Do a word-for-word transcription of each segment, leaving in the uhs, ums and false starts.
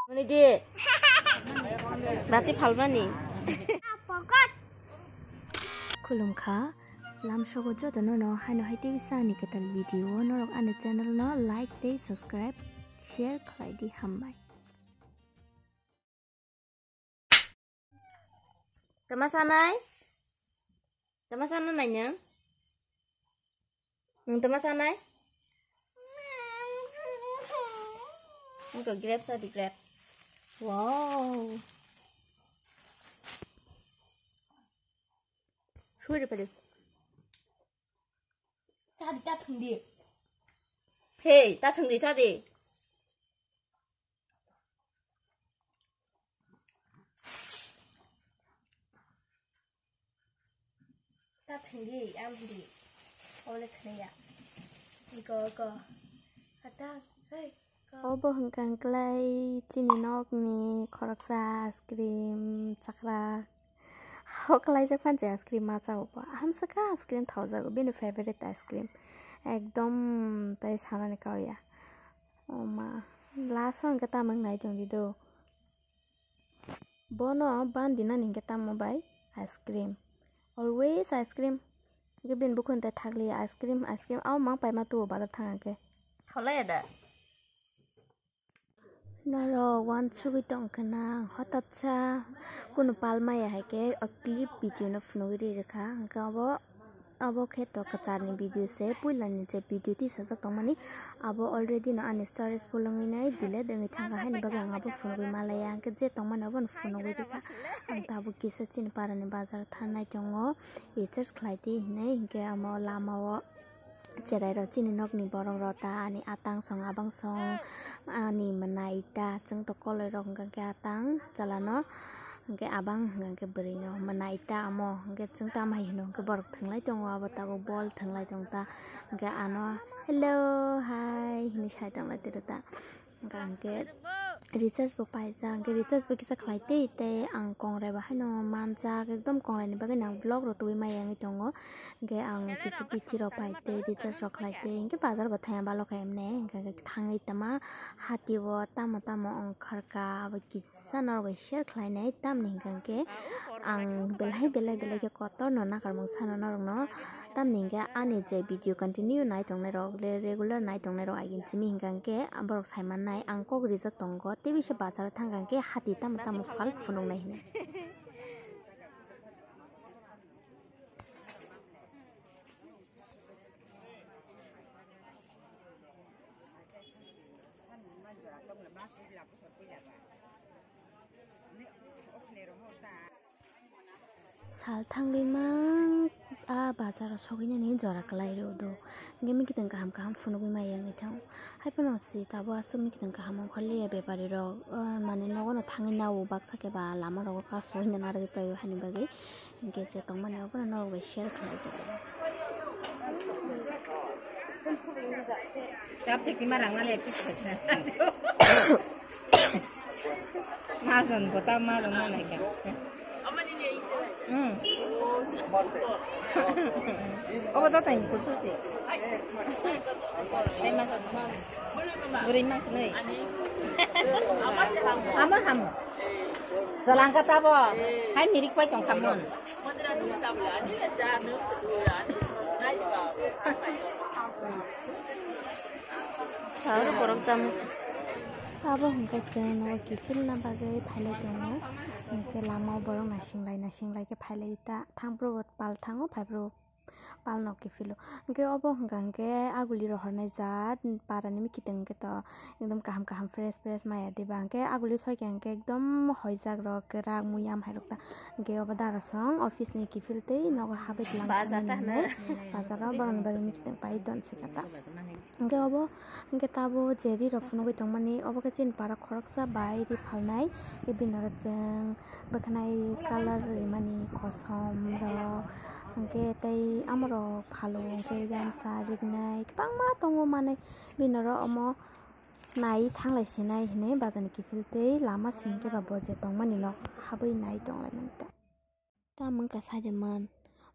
Mani di. Basi phalmani. Khulumkha. Lamsogo jotono no haino hai tei bisa ani kwtal video o norok ani channel no like tei subscribe share khlai di, hambai. Tama sanai? Tama sana nai nang? Nang tama sanai? Nang to grapes adi grapes. Wow. Suri padu. Sadi ta thangdi. Hey, ta thangdi sadi. Ta thangdi, am di. Ole khneya. Go, go. Ata, hey, go. Obo hwnkha hwnkhlai chini nokni khoroksa ice cream chakrak. O kwlaijak phan je ice cream ma chao bo. Hamsaka ice cream thaojago, bini favorite ice cream. Ekdom tai sanani kaoya. Oma, last o hwnkhe tamo wngnai tongdi do. Bono bandinani hwnkhe tamo bai ice cream. Always ice cream. Hwnkhe bini bukhuk tei thakliya ice cream, ice cream. Abo mang paima tuo bazar thang hwnkhe. Khaolaiya da? Norok uansugwi tong khe nang hotatsa kunu pal maya hai khe o clip video no phunugwi ri rwkha. Hwnkhe abo, abo khe to kwcharni video se, puilani je video tisajak tongmani abo already no ani stories bolongwi nai delete wngwi thangkha, haini bagwi ang abo phunugwi malaya. Hwnkhe je tongmani abono phunugwi rikha. Ang tabuk kisa chini parani bazar thanai tongo, recharge khlai di hinwi, hwnkhe amo lama o cherai rok chini nokni borok rok ta ani atang song abang song ani mwnai ta chwng to koloi rok hwnkha khe atang chalano hwnkhe abang hwnkha khe bwrwi no mwnai ta amo hwnkhe chwng tamo hai hino hwnkhe borok thwnglai tongo abo tabuk bol thwnglai tong ta hwnkhe ano hello hai hinwi sai tonglai tiro ta. Hwnkha hwnkhe recharge bo paijak, hwnkhe recharge bo kisa khlai tei, tei ang kongrai bo haino manjak, ekdom kongrai ni bagwi no ang vlog rok tubui maya wngwi tongo. Hwnkhe ang kisa bithi rok pai tei, recharge rok khlai tei, hwnkhe bazar bo thangya balo khe emne, hwnkhe thangwi tama hati o tamo tamo ongkharkha, abo kisa norok bai share khlai nai, tamni hwnkha hwnkhe ang belai belai belai khe kotor no nakarmung sano norok no. Tamni hwnkhe ani je video continue nai tongnai rok, re-, regular nai tongnai rok agin simi hwnkha hwnkhe borok sai mannai ang kok rijak tongo, tei bisa bazar thangkha hwnkhe hati tamo tamo phal phunuknai hinwi. Sal thangwi mang a bazar o sogwi nani jora kwlai rw do. Hwnkhe mikitwng kaham kaham phunugwi maya wngwi thango. Haiphano se tabuk aswk mikitwng kaham ongkha liya bepari rok, ah, mane nogo no thangwi nao baksa khe ba lama rogo kaso hinwi narwgwi paio hani bagwi. Hwnkhe je tongmani abono norok bai share khlai tonglaio. Chap phikti ma rang nale pis pis na. Majon bota ma rang nale ka. Hmm. Obo joto ni kusu si. Tei ma joto. Bwrwi ma kwnwi. Ama ham. Jalangka tabo. Hai mirik pai tong khamon. Aro borok jamu. Abo hwnkhe chwng nogo kiphilna bagwi phailai tongo. Hwnkhe lamao borok nasinglai nasinglai khe phailai ta. Thangphuru bo pal thango, phaiphuru bo palno kiphilo. Hwnkhe obo hwnkha hwnkhe aguli rohornai jaat, parani mikitwng hwnkhe to ekdom kaham kaham fresh fresh maya diba. Hwnkhe aguli soikha hwnkhe ekdom hoijak rok, kwrak, muyam hai rok ta. Hwnkhe obo darasong office ni kiphil tei nogo habwi tlang bazar ta hinwi hinwi. Bazar o borokni bagwi mikitwng pai ton se kha ta. Hwnkhe obo hwnkhe tabo je ri rok phunugwi tongmani obo khe chini para khoroksa bai ri phalnai. Bini oro chwng bwkhanai colour rimani kosom rok, hwnkhe tei amorok phalo hwnkhe gansa rignai kwbangma tongo manwi. Bini oro omo nai thanglai sinai hinwi bazar ni kiphil tei lama singkhe ba bo je tongmani nok habwi nai tonglaimani ta. Tamo wngkha saideman,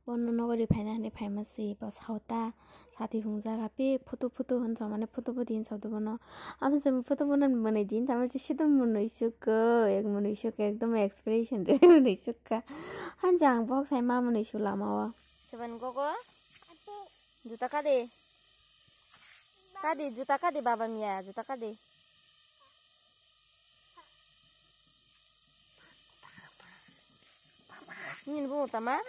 Bono nogo ri phaina hinwi phaima si bo sauta sati hungjak api photo photo hinwi mane photo photo hinwi sauta bono. Amo se photo bono mwnwi di hinwi tamo se sida mwnwi sukha ek mwnwi sukha ekdom expression re mwnwi sukha. Hanjang bok sai ma mwnwi su lama o. Seven gogo. Juta kade. Kade juta kade baba miya juta kade. Nini bumo tama?